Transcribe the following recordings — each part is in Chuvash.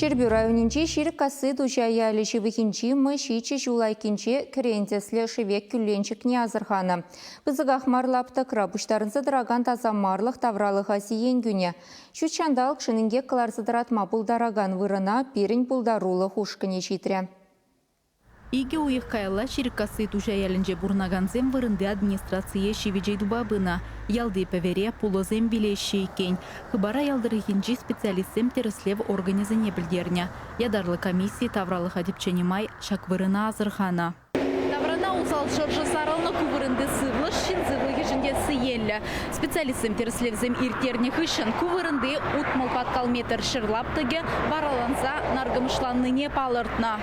Ҫӗрпӳ районӗнчи Ҫирӗккасси Туҫа ялӗ ҫывӑхӗнчи Мӑ-ҫиччӗ ҫул айккинче кӗрен тӗслӗ шӗвек кӳлленчӗкне асӑрханӑ. Пысӑках мар лаптӑкра пуҫтарӑнса тӑракан тасамарлӑх тавралӑха сиен кӳнӗ. Ҫут ҫанталӑкшӑн инкек кӑларса тӑратма пултаракан вырӑна пирӗн пултарулӑх ушкӑнӗ ҫитрӗ. Икӗ уйӑх каялла Ҫирӗккасси Туҫа ялӗнче пурӑнакансем вырӑнти администрацие ҫивӗч ыйтупа пынӑ. Ялти пӗвере пулӑсем вилеҫҫӗ иккен. Хыпара ял тӑрӑхӗнчи специалистсем тӗрӗслев органӗсене пӗлтернӗ. Ятарлӑ комисси тавралӑха тӗпченӗ май ҫак вырӑна асӑрханӑ. Таврана усал шӑршӑ сарӑлнӑ ку вырӑнти сывлӑш ҫын сывлӑхӗшӗн те сиенлӗ. Специалистсем тӗрӗслевсем ирттернӗ хыҫҫӑн ку вырӑнти 60 паткал метр ҫӗр лаптӑкӗ вараланса наркӑмӑшланнине палӑртнӑ.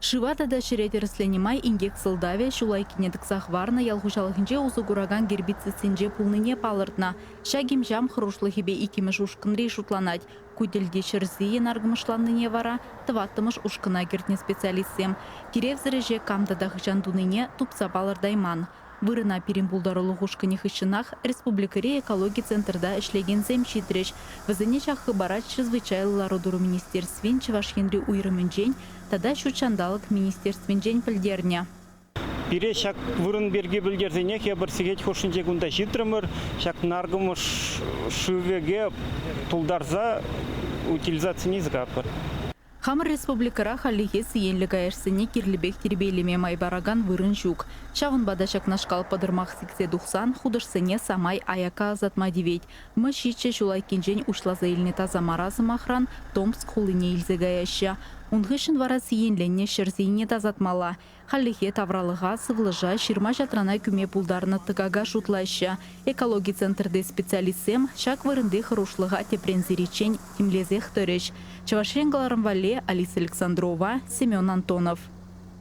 Шыва тата ҫӗре тӗрӗсленӗ май инкек сӑлтавӗ ҫул айккине тӑкса хӑварнӑ ял хуҫалӑхӗнче усӑ куракан гербицидсенче пулнине палӑртнӑ. Ҫак им-ҫам хӑрушлӑхӗпе иккӗмӗш ушкӑнри шутланать. Ку тӗлте ҫӗр сийӗ наркӑмӑшланнине вара тӑваттӑмӗш ушкӑна кӗртнӗ специалистсем. Киревсӗр ӗҫе кам тата хӑҫан тунине тупса палӑртайман. Вырӑна пирӗн пултарулӑх ушкӑнӗ хыҫҫӑнах республикӑри экологи центрта ӗҫлекенсем ҫитрӗҫ. Вӗсене ҫак хыпара Чрезвычайлӑ лару-тӑру министерствин Чӑваш Енри уйрӑмӗнчен тата Ҫут ҫанталӑк министерствинчен пӗлтернӗ. Пире ҫак вырӑн пирки пӗлтерсенех эпир сехет хушшинче кунта ҫитрӗмӗр. Ҫак наркӑмӑш шывӗке тултарса утилизацине илсе каятпӑр. Хамӑр республикӑра хальлӗхе сиенлӗ каяшсене кирлӗ пек тирпейлеме май паракан вырӑн ҫук. Ҫавӑнпа та ҫакнашкал пӑтӑрмах сиксе тухсан хутӑшсене самай аякка ӑсатма тивет. Мӑ-ҫиччӗ ҫул айккинчен уҫласа илнӗ таса мара, сӑмахран, Томск хулине илсе каяҫҫӗ. Ун хыҫҫӑн вара сиенленнӗ ҫӗр сийне тасатмалла. Хальлӗхе тавралӑха, сывлӑша, ҫырма-ҫатрана кӳме пултарнӑ тӑкака шутлаҫҫӗ. Экологи центрти специалистсем ҫак вырӑнти хӑрушлӑха тӗпрен сириччен тимлесех тӑрӗҫ. Чӑваш Ен кӑларӑм валли Алиса Александрова, Семен Антонов.